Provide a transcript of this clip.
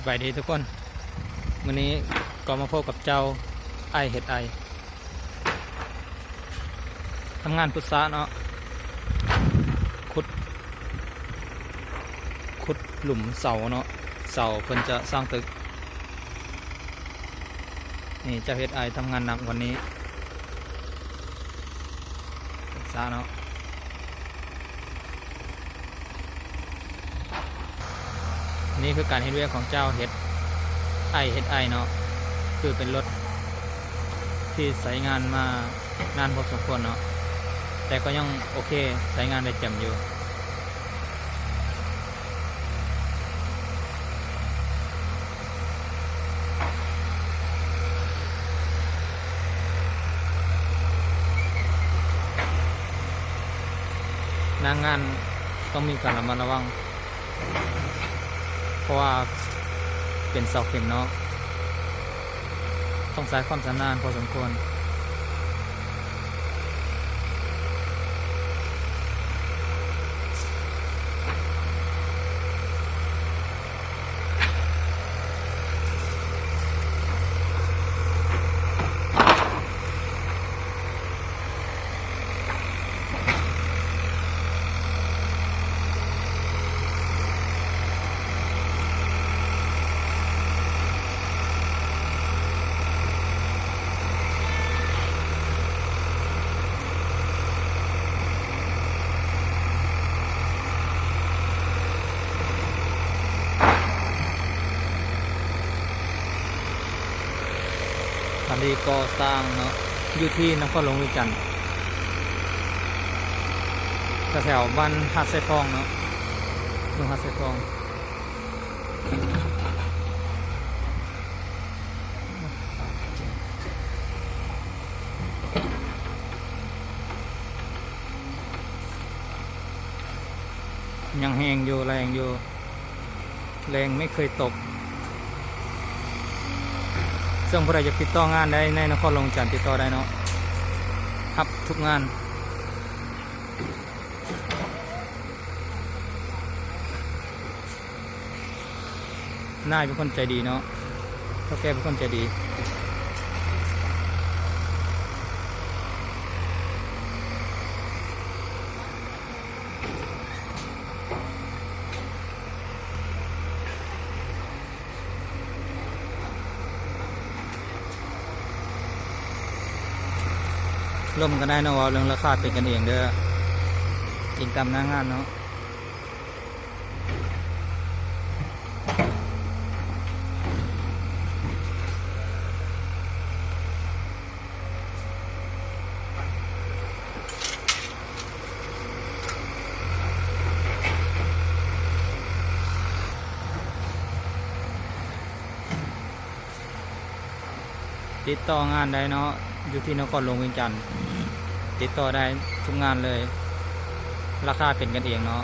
ສະບາຍດີທຸກຄົນ, ມື້ນີ້ກໍມາພົບກັບເຈົ້າ ໄອເຮັດໄອ ທຳງານຂຸດສະເນາະ, ຂຸດ ຂຸດຫຼຸມເສົາເນາະ, ເສົາເພິ່ນຈະສ້າງຕຶກ. ນີ້ເຈົ້າເຮັດໄອທຳງານໜັກວັນນີ້ ສາເນາະ. ນີ້ຄືການເຮັດວຽກຂອງເຈົ້າເຮັດໄອເຮັດໄອເນາະ, ຄືເປັນລົດທີ່ໃຊ້ງານມານານພໍສົມຄວນເນາະ, ແຕ່ກໍຍັງໂອເຄ ໃຊ້ງານໄດ້ແຈ່ມຢູ່. ໜ້າງານຕ້ອງມີການລະມັດລະວັງ ເພາະວ່າເປັນເສົາເຂັມເນາະ, ຕ້ອງໃຊ້ຄວາມຊຳນານພໍສົມຄວນ. ສະຖານທີ່ກໍ່ສ້າງເນາະ ຢູ່ທີ່ນະຄອນຫຼວງວຽງຈັນ ແຖວໆບ້ານຫາດຊາຍຟອງເນາະ, ເມືອງຫາດຊາຍຟອງ. ຍັງແຮງຢູ່ ແຮງຢູ່ ແຮງໄມ່ເຄີຍຕົກ. ເຊິ່ງຜູ້ໃດຢາກຕິດຕໍ່ງານໄດ້ໃນນະຄອນຫຼວງວຽງຈັນ ຕິດຕໍ່ໄດ້ເນາະ, ຮັບທຸກງານ. ນາຍເປັນຄົນໃຈດີເນາະ, ເຖົ້າແກ່ເປັນຄົນໃຈດີ. ລົມກັນໄດ້ເນາະ, ເວົ້າເລື່ອງລາຄາເປັນກັນເອງເດີ້, ອີງຕາມໜ້າງານເນາະ. ຕິດຕໍ່ງານໄດ້ເນາະ, ຢູ່ທີ່ນະຄອນຫຼວງວຽງຈັນ ຕິດຕໍ່ໄດ້ທຸກງານເລີຍ, ລາຄາເປັນກັນເອງເນາະ.